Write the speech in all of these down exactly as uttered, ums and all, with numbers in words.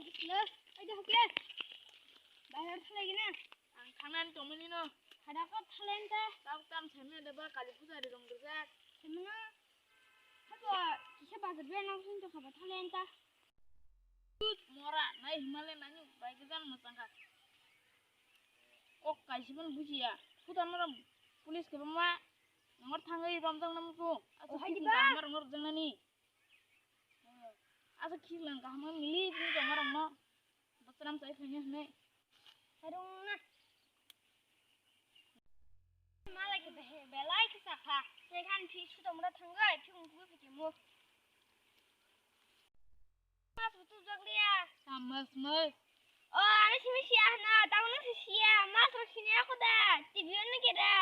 Hello, aida hokya. Bayar thalai gina. Ang thangnani tongmani no. Hada ko thalen ta. Tau tam themne de ba kali puja ri rong rijak. Themna. Habo kisa bazar be nang sun to khaba thalen ta. Mora nai himale nani bai gidan mo tangka. Kok kaisi ban bujiya. Puta mora police ke bama. Ngor thangai romjang nam ko. Asa hai kita. Mora ngor jang nani. Asa khilang kaham mili tini tongma rong no. Botram sai phanya hne. Harung na. Malai ke behe belai ke sakha. Nai khan phi suto mura thanggai phi ungku phi kemo. Mas butu jaglia. Samas mai. O, ani simi sia na, tamu na sia, mas ro sini aku da. T V ni kira.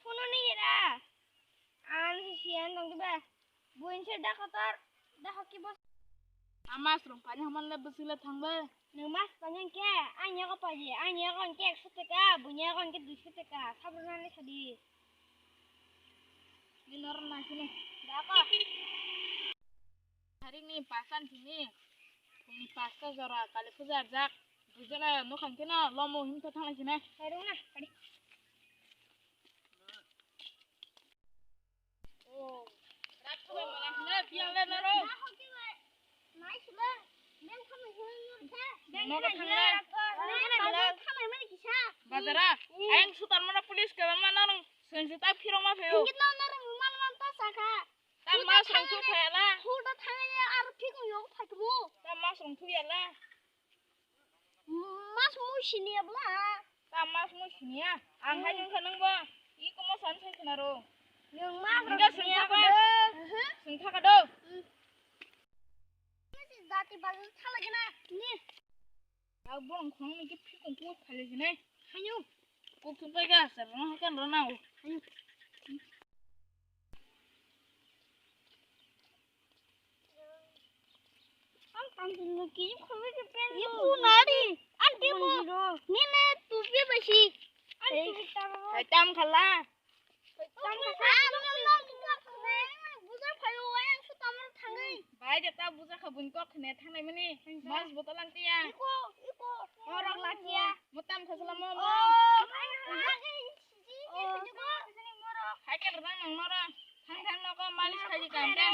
Phone ni kira. Ani sia nang ba. Buin se da kotor, da hoki bos. Amas rong pani haman le bwswk le thangbe. Nwng mas pani hwnkhe, ani yago paji, ani yago hwnkhe ekso taka, buini yago hwnkhe duiso taka, sabro nani sadi. Ni noro nai sini. Da ko. Tarik ni pasta ni sini, phungni pasta jora, kali puja jak, dujana nokha hwnkhe no lomo himtha thanglai sini. Khairung na, kadi. Bazara, ayang sutar mana police ke bama norong sensi ta phirong ma pheo. Ta mas rong thu phela. Ta mas rong thu yala. Mas mui sini ya bla. Ta mas mui sini ya. Ang hai nung khanang bo. I komo san sai khna ro. Nung mas rong sini ya ko. Sing thaka do. Jati bazar thala gina. Ni. Ang bo ang khong ni ki phikung ko phale gina. Hayu. Ko thum pai ga sar no kan ro na o. Hayu. Ang tang tang ki khoi ke pen. Ye pu nari. Ang ti mo. Ni ne tu pi ba si. Ang tu pi ta mo. Hai tam khala. Tam khala. Ang lo lo ki ka khoi. Buja phayo wa yang su tamar thangai. Bai de ta buja kha bun kok ne thangnai mani. Mas botol ang tiya. Iko, iko. Morok la tiya. Mo tam kha sala mo mo. Oh, hai hai. Hai ke rang nang moro. Thang thang no ko malis khaji kam ta.